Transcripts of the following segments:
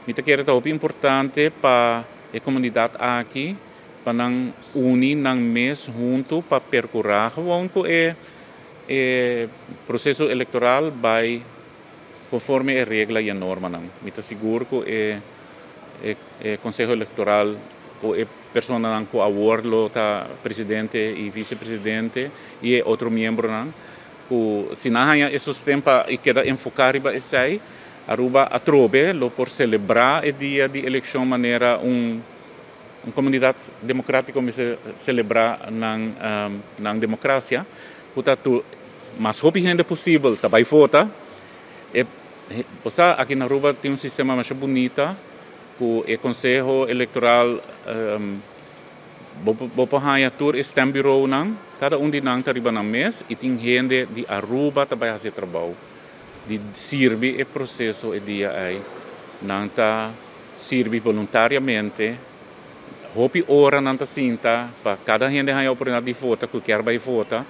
Mi ta kere ta hopi importante pa e comunidad aki pa nan uni nan mes hunto pa percura gewoon cu e proceso electoral bay conforme e regla y e normanan. Mi ta sigur cu e Conseho Electoral cu e personanan cu awor lo ta presidente y vicepresidente y e otro miembronan cu si nan haya e sosten pa y keda enfoca riba esey, Aruba atrobe lo por celebra e dia di eleccion manera un comunidad democratico mester celebra nan democracia, cu ta tur mas hopi hende posibel ta bay vota. E, osea, aki na Aruba tin un sistema mas bunita cu e Conseho Electoral, bo por haya tur stembureau nan, cada un di nan ta riba nan mes y tin hende di Aruba ta bay haci trabou di sirbi e proceso e dia ey. Nan ta sirbi voluntariamente, hopi ora nan ta sinta pa cada hende haya oportunidad di vota cu kier bay vota.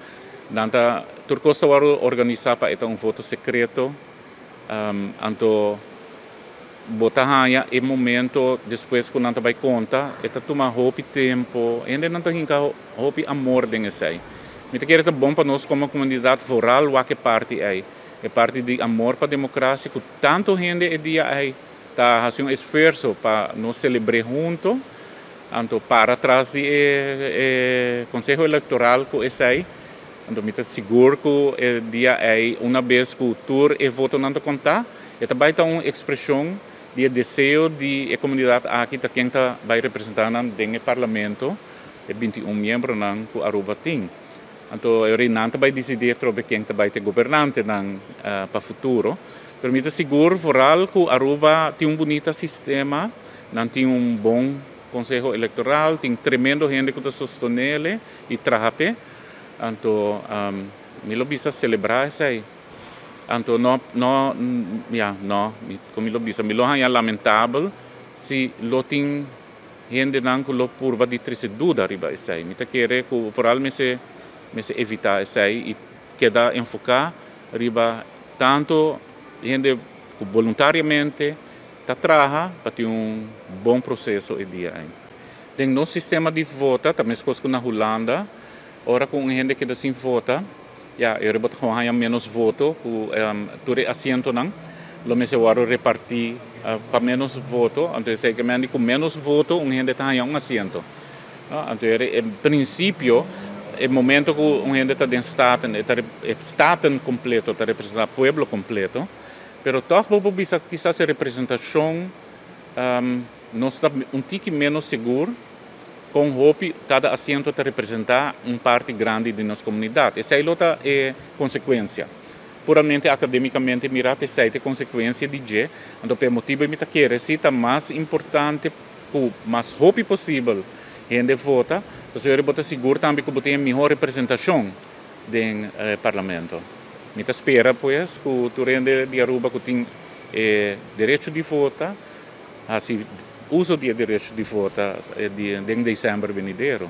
Nan ta tur cos ta wordo organisa pa e ta un voto secreto. Anto bo ta haya e momento despues cu nan ta bay conta, e ta tuma hopi tempo, hende nan ta hinca hopi amor den esey. Mi ta kere ta bon pa nos como comunidad vooral wak e parti ey, e parti di amor pa democracia cu tanto hende e dia ey ta haci un esfuerso pa nos celebra hunto, anto para tras di e Conseho Electoral cu esey. Anto mi ta sigur cu e dia ey, una bes cu tur e votonan ta conta, e ta bay ta un expresion di e deseo di e comunidad aki ta ken ta bay representa nan den e parlamento, e 21 miembronan cu Aruba tin. Anto e nan ta bay dicidi atrobe ken ta bay ta gobernantenan pa futuro. Pero mi ta sigur vooral cu Aruba tin un bunita sistema, nan tin un bon Conseho Electoral, tin tremendo hende cu ta sostene y traha p'e. Anto mi lo bisa celebra esey. Anto no, no, ja, no, con mi lo bisa, mi lo haya lamentabel si lo tin hendenan cu lo purba di trece duda riba esey. Mi ta kere cu vooral mester evita esey y keda enfoca riba tanto hende cu voluntariamente ta traha pa tin un bon proceso e dia ey. Den nos sistema di vota, tambe mescos cu na Hulanda, ora cu un hende keda sin vota, ja, e bo ta gewoon haya menos voto, cu tur e asientonan lo mester wordo reparti pa menos voto. Anto esey ke men cu menos voto un hende ta haya un asiento. No? Anto en principio, e momento cu un hende ta den Staten, e Staten completo ta representa pueblo completo, pero toch bo por bisa kisas e representacion nos ta un tiki menos sigur con hopi cada asiento ta representa un parti grandi di nos comunidad. Esey lo ta e consecuencia. Puramente academicamente mira, esey ta e consecuencia di dje. Anto pa e motibo mi ta kere si ta mas importante cu mas hopi posibel hende vota, pasobra bo ta sigur tambe cu bo tin miho representacion den parlamento. Mi ta spera pues cu tur hende di Aruba cu tin derecho di vota, haci uso di e derecho di vota den december venidero.